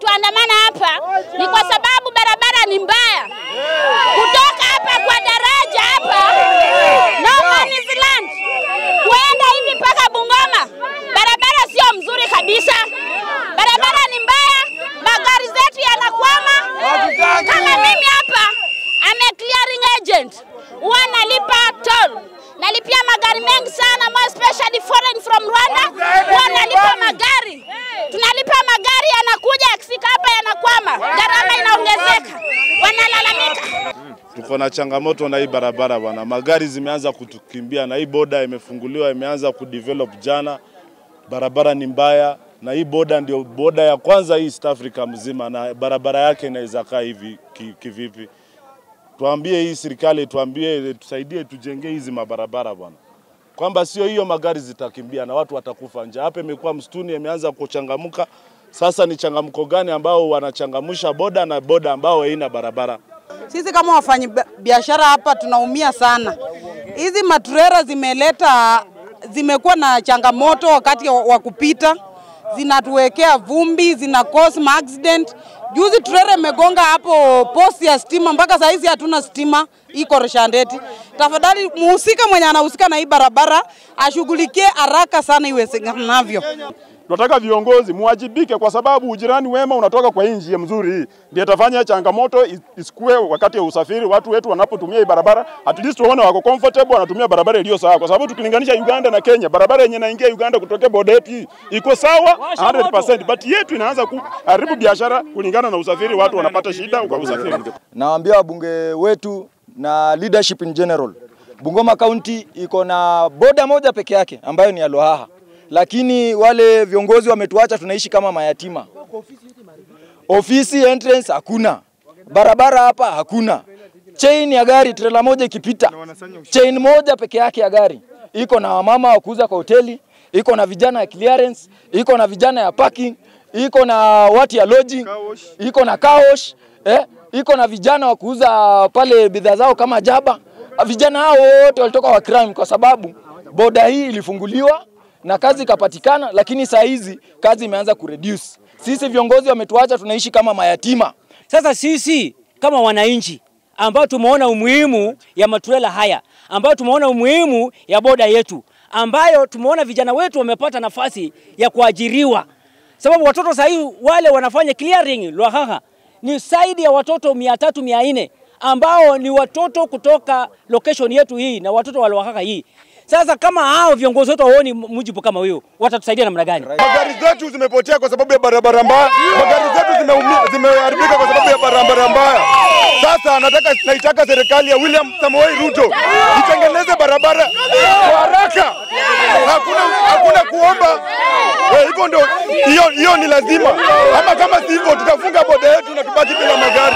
Tuandamana hapa ni kwa sababu barabara ni mbaya. Kutoka hapa kwa daraja hapa No Man's Land kuenda hivi mpaka Bungoma, barabara sio mzuri kabisa. Barabara ni mbaya, magari zetu yanakwama. Kama mimi hapa, I'm a clearing agent, huwa nalipa toll. Nalipia magari mengi sana, more especially foreign from Rwanda. Huwa nalipa magari. Tunalipa magari yanakuja, yakifika hapa yanakwama, gharama inaongezeka, wanalalamika. Tuko na changamoto na hii barabara bwana. Magari zimeanza kutukimbia na hii boda imefunguliwa, imeanza kudevelop jana. Barabara ni mbaya na hii boda ndio boda ya kwanza East Africa mzima, na barabara yake inaweza kaa hivi kivipi? Tuambie hii serikali, tuambie, tusaidie tujenge hizi mabarabara bwana. Kwamba sio hiyo magari zitakimbia na watu watakufa njaa. Hapa imekuwa msituni, imeanza kuchangamuka. Sasa ni changamko gani ambao wanachangamusha boda na boda ambao haina barabara? Sisi kama wafanyi biashara hapa tunaumia sana. Hizi matrera zimekuwa na changamoto wakati wa kupita, zinatuwekea vumbi, zina cause accident. Juzi trailer imegonga hapo posti ya stima, mpaka saa hizi hatuna stima iko Reshandeti. Tafadhali muhusika mwenye anahusika na hii barabara ashughulikie haraka sana iwezekanavyo. Tunataka viongozi muwajibike, kwa sababu ujirani wema unatoka kwa nchi mzuri hii. Ndiye atafanya changamoto isikue wakati ya usafiri, watu wetu wanapotumia hii barabara, at least waone wako comfortable wanatumia barabara iliyo sawa. Kwa sababu tukilinganisha Uganda na Kenya, barabara yenye inaingia Uganda kutokea border yetu hii iko sawa 100%, but yetu inaanza kuharibu biashara kulingana na usafiri, watu wanapata shida kwa usafiri. Nawaambia wabunge wetu na leadership in general, Bungoma County iko na boda moja peke yake ambayo ni ya Lwahaha. Lakini wale viongozi wametuacha tunaishi kama mayatima. Ofisi entrance hakuna. Barabara hapa hakuna. Chain ya gari, trailer moja ikipita, chain moja peke yake ya gari iko na wamama wa kuuza kwa hoteli, iko na vijana ya clearance, iko na vijana ya parking, iko na watu ya lodging, iko na car wash, iko na vijana wa kuuza pale bidhaa zao kama jaba. Vijana hao wote walitoka wa crime kwa sababu boda hii ilifunguliwa na kazi ikapatikana, lakini saa hizi kazi imeanza kureduce. Sisi viongozi wametuacha tunaishi kama mayatima. Sasa sisi kama wananchi ambao tumeona umuhimu ya matrela haya, ambao tumeona umuhimu ya boda yetu, ambayo tumeona vijana wetu wamepata nafasi ya kuajiriwa. Sababu watoto sasa hivi wale wanafanya clearing Lwahaha ni zaidi ya watoto 300 400 ambao ni watoto kutoka location yetu hii na watoto wa Lwahaha hii. Sasa kama hao viongozi wetu waoni mujibu kama huyo, watatusaidia namna gani? Magari zetu zimepotea kwa sababu ya barabara mbaya. Magari zetu zimeharibika kwa sababu ya barabara mbaya. Sasa naitaka serikali ya William Samoei Ruto itengeneze barabara kwa haraka. Hakuna kuomba. Hivyo ndio, hiyo ni lazima. Ama kama sivyo tutafunga boda yetu na tubaki bila magari.